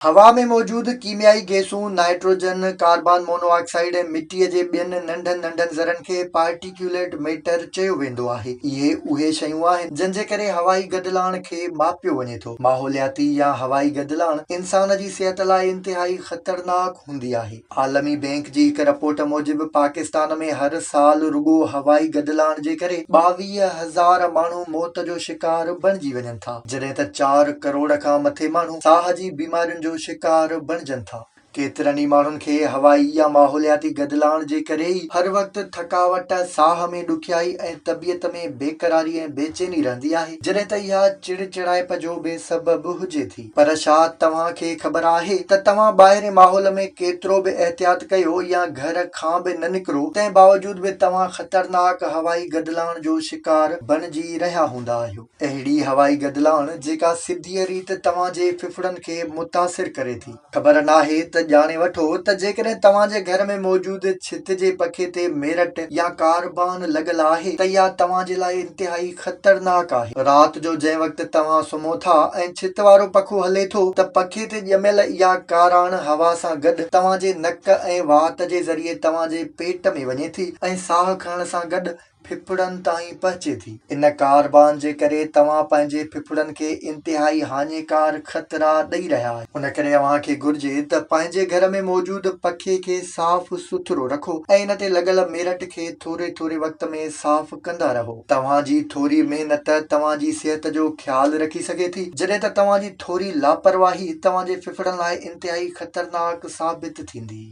هوا ۾ موجود ڪيميائي گئسون نائٽروجن، ڪاربان مونو آڪسائيڊ ۽ مٽيء جي ٻين ننڍن ننڍن ذرن کي پارٽيڪيوليٽ ميٽر چيو ويندو آهي. اهي اهي شيون آهن جن جي ڪري هوائي گدلاڻ کي ماپيو وڃي ٿو. ماحولياتي يا هوائي گدلاڻ انسان جي صحت لاء انتهائي خطرناڪ هوندي آهي. عالمي بئنڪ جي هڪ رپورٽ موجب پاڪستان ۾ هر سال رڳو هوائي گدلاڻ جي ڪري 22,000 ماڻهو موت جو شڪار بڻجي وڃن ٿا. جڏهن ته چار ڪروڙ کان مٿي ماڻهو ساهه جي بيمارين جو شڪار بڻجن ٿا. ڪيترن ئي ماڻهن کي هوائي يا ماحولياتي گدلاڻ جي ڪري ئي هر وقت ٿڪاوٽ، ساهه ۾ ڏکيائي ۽ طبيعت ۾ بيقراري ۽ بيچيني رهندي آهي، جڏهن ته اها چڙچڙائپ جو به سبب هجي ٿي. پر ڇا توهان کي خبر آهي ته توهان ٻاهرين ماحول ۾ ڪيترو به احتياط ڪيو يا گهر کان به نه نڪرو، تنهن باوجود به توهان خطرناڪ هوائي گدلاڻ جو شڪار بڻجي رهيا هوندا آهيو. اهڙي هوائي گدلاڻ جيڪا سڌيء ريت توهان جي ڦڦڙن کي متاثر ڪري ٿي. خبر ناهي ته ڄاڻي وٺو ته جيڪڏهن توهان جي گهر ۾ موجود ڇت جي پکي تي ميرٽ يا ڪاربان لڳل آهي ته اها توهان جي لاء انتهائي خطرناڪ آهي. رات جو جنهن وقت توهان سمهو ٿا ۽ ڇت وارو پکو هلي ٿو ته پکي تي ڄميل اها ڪاراڻ هوا سان گڏ توهان جي نڪ ۽ وات جي ذريعي توهان جي پيٽ ۾ وڃي ٿي ۽ ساهه کڻڻ سان گڏ ڦڦڙن تائين پهچي ٿي. ان ڪاربان جي ڪري توهان پنهنجي ڦڦڙن کي انتهائي هاڃيڪار خطرا ڏئي رهيا آهيو. ان ڪري اوهان کي گهرجي ته پنهنجي گهر ۾ موجود پکي کي صاف سٿرو رکو ۽ ان تي لڳل ميرٽ کي ٿوري ٿوري وقت ۾ صاف ڪندا رهو. توهان جي ٿوري محنت توهان جي صحت جو خيال رکي سگهي ٿي، جڏهن ته توهان جي ٿوري لاپرواهي توهان جي ڦڦڙن لاء انتهائي خطرناڪ ثابت ٿيندي.